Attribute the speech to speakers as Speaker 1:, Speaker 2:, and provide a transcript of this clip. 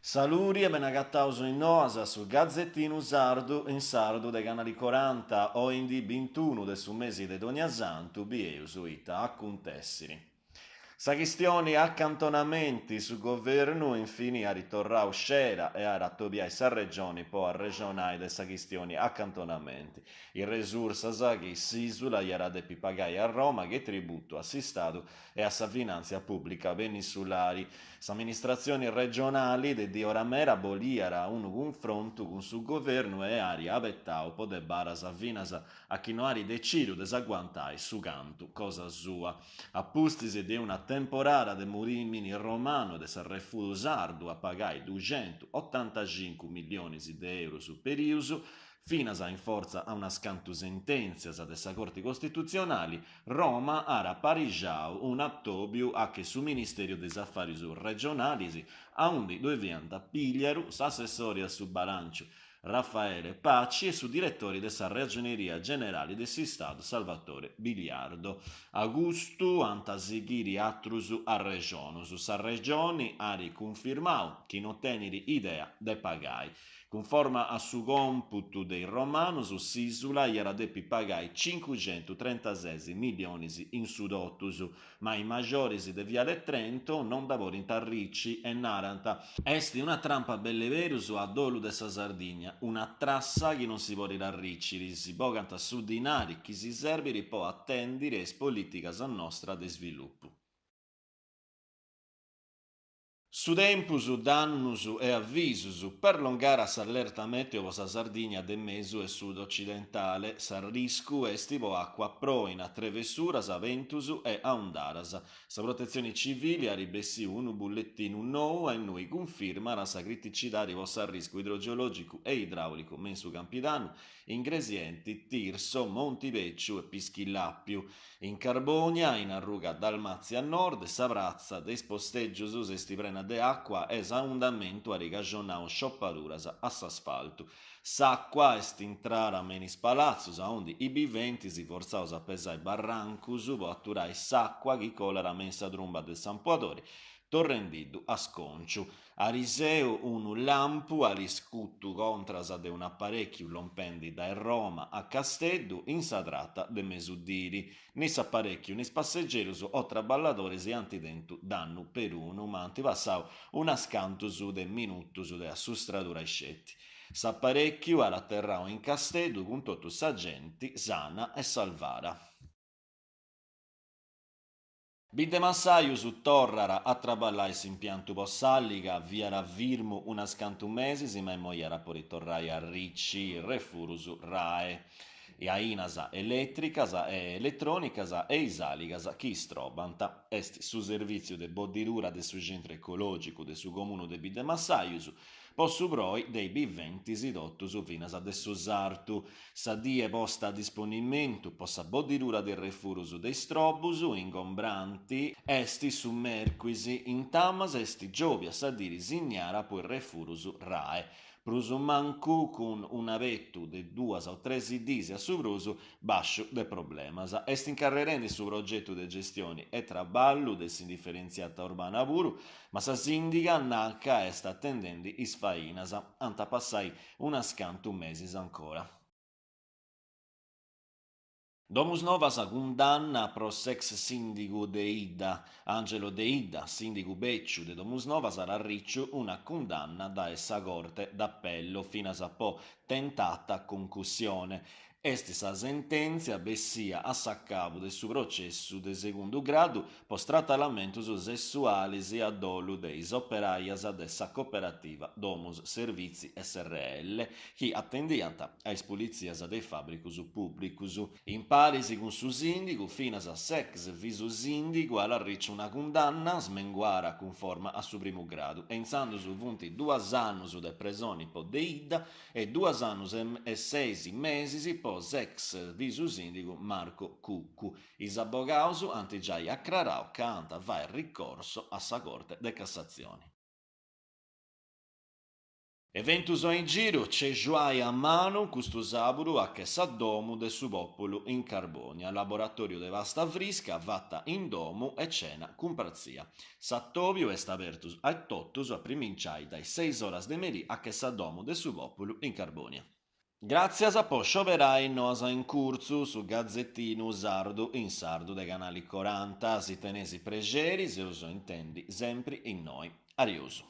Speaker 1: Saludi e benagataus in Noas, su gazetinu sardu in sardu de Canali Coranta, oindì bintunu de su mesi de Dognasantu, bieus ita acuntessiri. Sa chistioni acantonamenti, su Governu in fini at torrau scera e at atobiai sa Regioni po arrexonai de sa chistioni acantonamenti, is resursas chi s'ìsula iat a depi pagai a Roma che tributu a s'Istadu e a sa finàntzia pùblica peninsulari. S'amministratzioni regionali de diora mera boliat unu cunfrontu cun su Governu e at abetau po de baras finas a chi no at decidiu de s'aguantai su cantu cosa sua. A pustis de una temporada de mudìmini romanu e de s'arrefudu sardu a pagai duxentuotantacincu millionis de eurus pedius, finas in fortza a unas cantu sentèntzias de sa Corti Costitutzionali, Roma at aparixau un'atòbiu a che su Ministèriu de is Afàrius Regionalis, aundi ddoi fiant Pigliaru, s'assessori a su Balànciu Raffaele Paci e su diretori de sa Ragioneria Generali de s'Istadu Salvatore Biliardo. Agustu ant a sighiri atrus arrexonus. Sa Regioni at cunfirmau chi no tenit idea de pagai. Cunforma a su computu de is romanus, s'ìsula iat a depi pagai cincuxentutrentases millionis in su totus, Ma is majoris de Viale Trento non dda podint arrici e narant, Est una trampa bell'e berus a dolu de sa Sardigna, una trassa chi non si podit arriciri, si bogant su dinari chi si serbit po atendiri a is polìticas nostras de svilupu. Su tempus, dannus e avisus, perlongara s'allerta meteo po sa Sardigna de mesu e sud ocidentale, s'arriscu est po àcua pròina, trevessuras, bentus e aundadas. Sa Protetzioni Civili at bessiu unu bulletinu nou a innui cunfirmat sa criticidadi po s'arriscu idrogeològicu e idràulicu me in su Campidanu, Igresienti, Tirso, Montibèciu e Pischillàpiu. In Carbònia, in arruga Dalmàtzia Nord, sa pratza de is postègius s'est prena de àcua e s'aundamentu at cajonau sciopaduras a s'asfaltu. S'àcua est intrada me in is palatzus, aundi is biventis fortzaus a pesai barrancus po aturai s'àcua chi colat me in sa trumba de s'ampuadori, torrendiddu a scònciu. Ariseu unu lampu at iscutu contras de un'aparèchiu lompendi dae Roma a Casteddu in sa trata de mesudiri. Ni s'aparèchiu ni is passegerus o traballadoris ant tentu dannu perunu, ma ant passau unas cantus de minutus de assustradura isceti. S'aparèchiu at aterrau in Casteddu cun totu sa genti sana e salvada. Biddemassajus torrat a traballai s'impiantu po s'àliga, fiat firmu unas cantu mesis ma immoi at a podi torrai a arrici refurus RAEE, ainas elètricas e eletrònicas e is àligas chi istrobant. Est su servìtziu de boddidura de su centru ecològicu de su comunu de Biddemassajus Po su proi de is biventis totus finas de su sartu. Sa die posta a disponimentu po sa boddidura de is refurus de istrobus ingombranti est su mèrcuis, intamas est giòbia sa diri signara po is refurus RAEE. Prus o mancu cun un'abetu de duas o tres diis a su prus bàsciu de problemas. Est incarrerendi su progetu de gestioni e traballu de s'indiferentziata urbana puru, ma sa sìndiga naca est atendendi is fainas. Ant a passai unas cantu mesis ancora. Domusnovas cundanna pro s'ex sìndigu Deidda. Angelo Deidda, sìndigu bèciu de Domusnovas, at arriciu una cundanna dae sa Corte d'Appello finas po tentata concussione. Est sa sentèntzia bessia a s'acabu de su processu de segundu gradu po stratalamentus sessualis a dolu de is operaias de sa cooperativa Domus Servizi srl chi atendiant a is pulitzias de is fàbricus pùblicus. In paris cun su sìndigu, finas s'ex visusìndigu at arriciu una cundanna smenguara cunforma a su primu gradu e intzandus funt duas annus de presoni po Deidda e duas annus e seis mesis po s'ex visusìndigu Marco Cuccu. Is abogaus ant giai acrarau ca ant a fai ricorso a sa Corte de Cassatzioni. Eventus in giru, Cexuai a manu custu sàbudu a che sa domu de su pòpulu in Carbònia, laboratòriu de pasta frisca fata in domu e cena cumpartzia. S'atòbiu est abertu a totus a priminciai dae seis oras de merì a che sa domu de su pòpulu in Carbònia. Gràtzias po scioberai Noas in Curtzu, su gazetinu sardu in sardu de Canali Coranta. Si teneis prexeri, s'eus a intendi sempri innoi. Ariosu.